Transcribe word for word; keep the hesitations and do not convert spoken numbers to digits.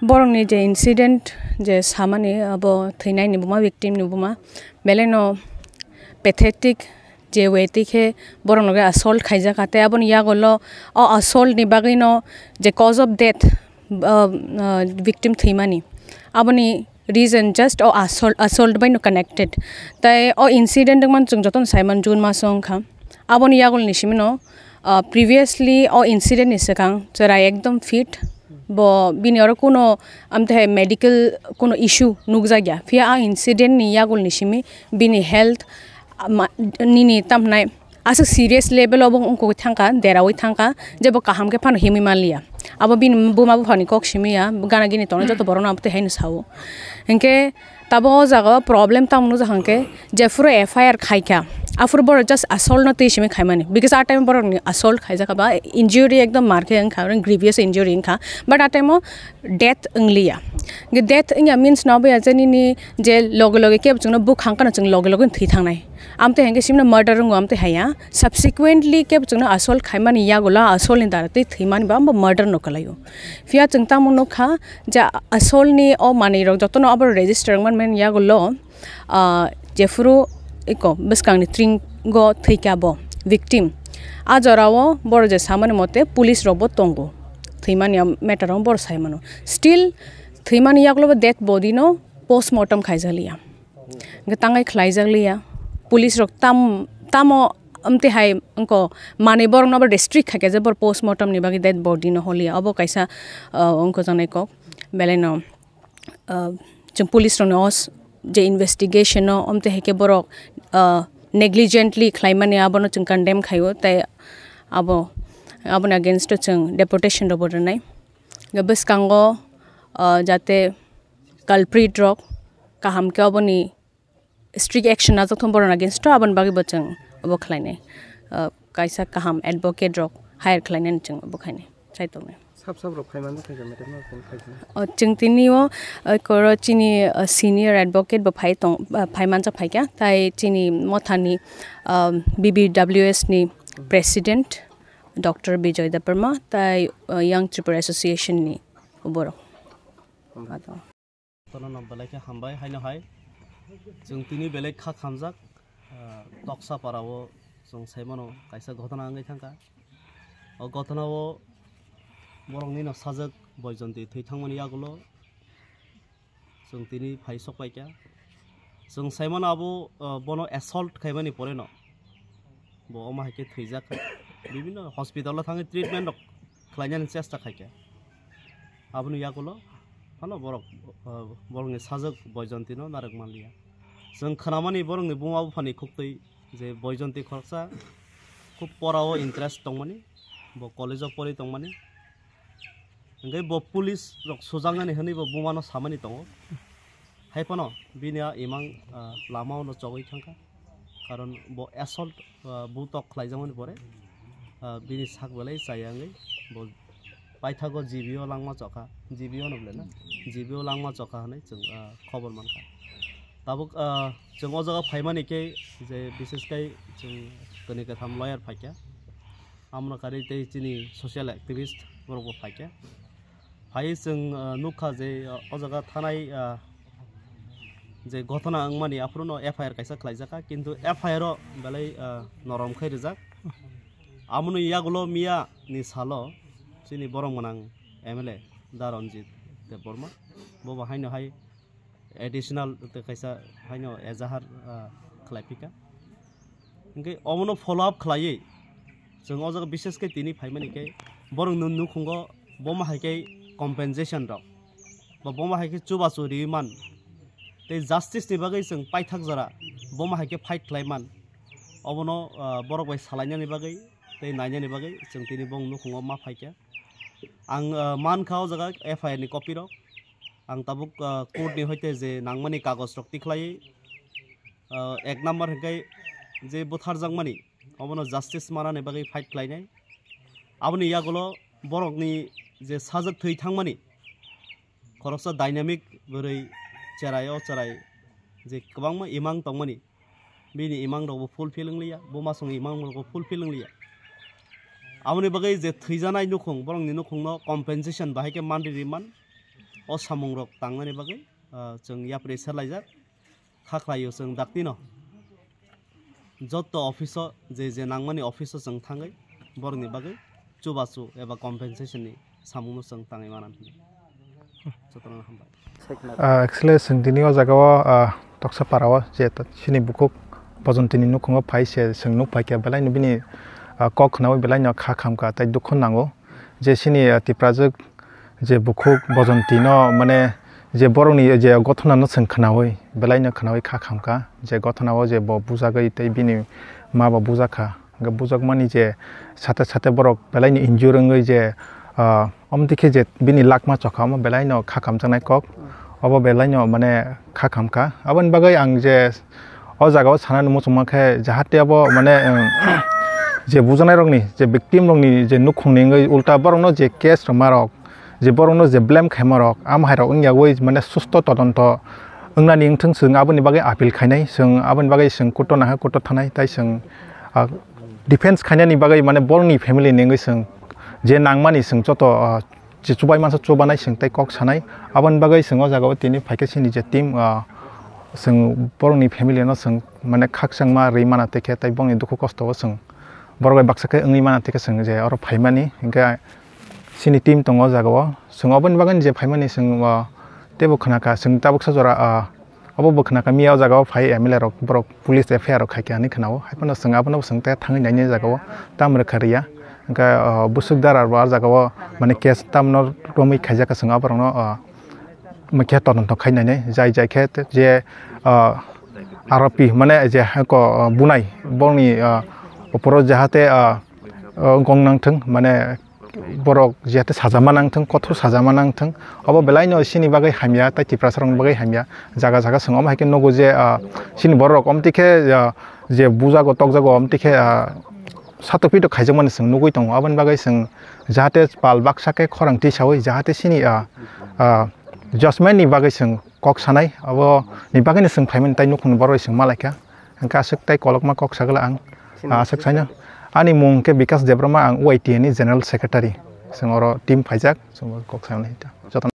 Borokni je incident je samani abo thwinaini buma, victim ni buma, belai no pathetic je way twi khe borok loge assault khaijak, tei aboni yagulo o assault ni bagwi no je cause of death, uh, uh, victim thwimani, aboni reason just o assault, assault bai no connected. Tai o incident wngmani chwng jotono saiman June maso wngkha. Aboni yagulni simi no, uh, previously o incident ni swkang chwrai ekdom fit. Bo bini oro kuno amtwi hai medical kuno issue nukjakya. Phiya a incident ni yagulni simi bini health, ah, ma-, nini tamhnai aswk serious level o bo wngkogwi thangkha, deraui thangkha, je bo kaham khe phano himwi manliya. Abo bini buma buphani kok simi ya, gana gini tongnai joto borokno abo twi haino sao. Hinkhe tabuk o jaga o problem tamo nukjakha hinkhe, jephuru F I R khaikha, aphuru borok just assault no twi simi khaimani, because a time borokni assault khaijakha ba injury ekdom mar khe wngkha, grievous injury wngkha, but a time o death wngliya. Hinkhe death wngya means no oboya je nini je loge loge kebo chwngno bukhang kheno chwng loge loge thwi thangnai. Amtwi hinkhe simno murder wngo, amtwi haiya. Subsequently kebo chwngno assault khaimani yagulo assault ni dara twi thwimani ba abo murder no kwlaio. Phiya chwng tamo nukha je assault ni o manwi rok jotono abo register wngmani yagulo, ah, jephuru eko bwskangni tringo thwikha bo victim. A jorao borok je samani mote police rokbo tongo. Thwimani o matter o borok saimano. Still thwimani yagulo bo dead body no postmortem khaijakliya. Hinkhe tangai khlaijakliya. Police rok tam, tamo amtwi hai wngkha manwi borokno abo restrict khaikha je borok postmortem ni bagwi dead body no holiya. Obo kaisa, ah, wngkha jaknai kok. Belai no, ah, chwng police rokni os-, je investigation o amtwi hai khe borok, ah, negligently khlaimani abono chwng condemn khaio, tei abo, aboni against o chwng deportation rokbo rwnai. Bwskango, ah, jate culprit rok kaham khe oboni strict action najak thung borokni against o, aboni bagwi bo chwng obo khlainai. Ah, kaisa kaham advocate rok hire khlainani chwng obo khainai, chai tongnai. Sab sab rok phai manjak khaikha, madam no phone khaikha. O, chwng tini o, ah, koro chini, ah, senior advocate bo phai tong, ah, phai manjak phaikha, tai chini mothani, ah, B B W S ni president Doctor Bijoy Debbarma, tai, ah, Young Tripura Association ni borok. Tono no belai khe hambai, haino hai chwng tini belai kha khamjak, ah, Toksa para o chwng sai mano kaisa ghotona wngwi thangkha. O ghotona o borokni no sajak Boijonti thwi thangmani yagulo chwng tini phai sok paikha. Chwng sai mano abo, ah, bono assault khaimani pore no bo omo hai khe thwijak, bibinno hospital o thangwi treatment rok khlainani chesta khaikha. Aboni yagulo phano borok, ah, borokni sajak Boijonti no narwk manliya. Chwng khnamani borokni buma buphani khuktwi je Boijonti khoroksa khub pora o interest tongmani, bo college o pori tongmani. Hingke bo police rok sujaknani hinui bo buma no samani tongo. Hai phano bini a imang, ah, lama o no chogwi thangkha. Karon bo assault, ah, butok khlaijakmani pore, ah, bini sak belai chaya wngwi bo paithago G B o langma chokha, G B o no belai na, G B o langma chokha hinui chwng, ah, khobor mankha. Tabuk, ah, chwng o jaga phaimani khe je bises khai chwng kwnwi kwtham lawyer phaikha. Amno karwi tei chini social activist borokbo phaikha. Phai chwng, ah, nukha je, ah, o jaga thanai, ah, je ghotona wngmani aphuru no F I R kaisa khlaijakha, kintu F I R o belai, ah, norom khai rijak. Amoni yagulo miya ni salo chini borok mwnang M L A Da Ranjit Debbarma bobo haino hai additional tei kaisa haino ezahar, ah, khlai phika. Hingke omono follow up khlaiwi chwng o jaga bises khe tini phaimani khe borokno nukhungo bomo hai khe compensation rok ba bomo hai khe chubachu riwi man tei justice ni bagwi chwng paithak jora bomo hai khe fight khlai man. Obono, ah, borok bai salainani bagwi tei nainani bagwi chwng tini bong nukhungo ma phaikha. Ang, ah, mankha o jaga F I R ni copy rok. Ang tabuk, ah, court ni hoite je nangmani kagoj rok tikhlaiwi, ah, ek number hwnkhe je butharjakmani obono justice manani bagwi fight khlainai. Aboni yagulo borokni je sajak thwi thangmani khoroksa dynamic bwrwi cherai o cherai je kwbangma imang tongmani. Bini imang rokbo fulfill wngliya, bumasongni imang rokbo fulfill wngliya. Aboni bagwi je thwijanai nukhung, borokni nukhungno compensation bahai khe manri riman, o samungrok tangnani bagwi, ah, chwng yapri serlaijak. Kha khlaio chwng daktino. Jotto office-o je je nangmani office-o chwng thangwi borokni bagwi chubachu eba compensation-ni samungno chwng tangwi mananw hwnwi jotono hambai. Ah, actually, chwng tini o jaga o, ah, Toksa para o je ta-, chini bukhuk Bojontini nukhungo phai se chwng nuk phai khe belai no bini, ah, kok khnaui belai no kha khamkha tei dukhu nango je chini, ah, Tiprajwk je bukhuk Bojonti no mane je borokni je gothona no chwng khnaui belai no khnaui kha khamkha je gothona o je bo bujagwi tei bini ma bo bujakha. Hwnkhe bujakmani je sate sate borok belai ni injure wngwi je, ah, omo twi khe je bini lakma chokha omo belai no kha khamjaknai kok, obo belai no mane kha khamkha. Aboni bagwi ang je o jaga o sanani muchungma khe jahate abo mane, um, je bujaknai rokni je victim rokni je nukhungni wngwi ulta borokno je case rwma rok, je borokno je blame khaima rok, amo hai rok wngya ui mane susto todonto wngnani wngthung, chwng aboni bagwi appeal khainai, chwng aboni bagwi chwng court o nangkha, court o thanai, tai chwng, ah, defense khainani bagwi mane borokni family ni wngwi chwng je nangmani chwng joto, ah, je chubai mansa chubanai chwng tei kok sanai, aboni bagwi chwng o jaga o tini phaikhe chini je team, ah, chwng borokni family no chwng mane khakchangma rwi mana tei khe tei borokni dukhu kosto o chwng borok bai baksa khe wngwi mana tei khe chwng je oro phaimani hwnkhe chini team tongo o jaga o. Chwng oboni bagwi je phaimani chwng, o, teibo khna kha, chwng tabuksa jora, o, obo bo khna kha, miya o jaga o phai M L A rok, borok police F I R rok khai kha hinwi khna o. Hai phano chwng abono bo chwng tei thangwi naini o jaga o, tamo rwkha rwya. Hwnkhe, o, bwswk dara bo o jaga o, mane, case tamno romwi khaijak kha, chwng aborokno, o, mokhe todonto khai nainai. Jai jai khe je, o, aropi, mane, je, ko, o, bunai, bongni, o, opor o jahate, o, o, gong nangthwng, mane, borok jehate sajama nangthwng, kothor sajama nangthwng, obo belaino chini bagwi hamya, tei Tiprasarokni bagwi hamya. Jaga jaga chwng omo hai khe nugo je, ah, chini borok omo twi khe, ah, je bujago, tokjago, omo twi khe, ah, satok pitok khaijakmani chwng nugwi tongo. Aboni bagwi chwng jahate pal baksa khe khorang tisaui jahate chini, ah, ah, judgment ni bagwi chwng kok sanai, aboni bagwino chwng phaimani tei nukhungni borok chwng malaikha. Hwnkhe aswk tei kolokma kok sagala ang, ah, aswk saino. Ani mung khe Bikas Debbarma, ang Y T A ni General Secretary. Chwng oro team phaijak, chwng kok sanai. Jotono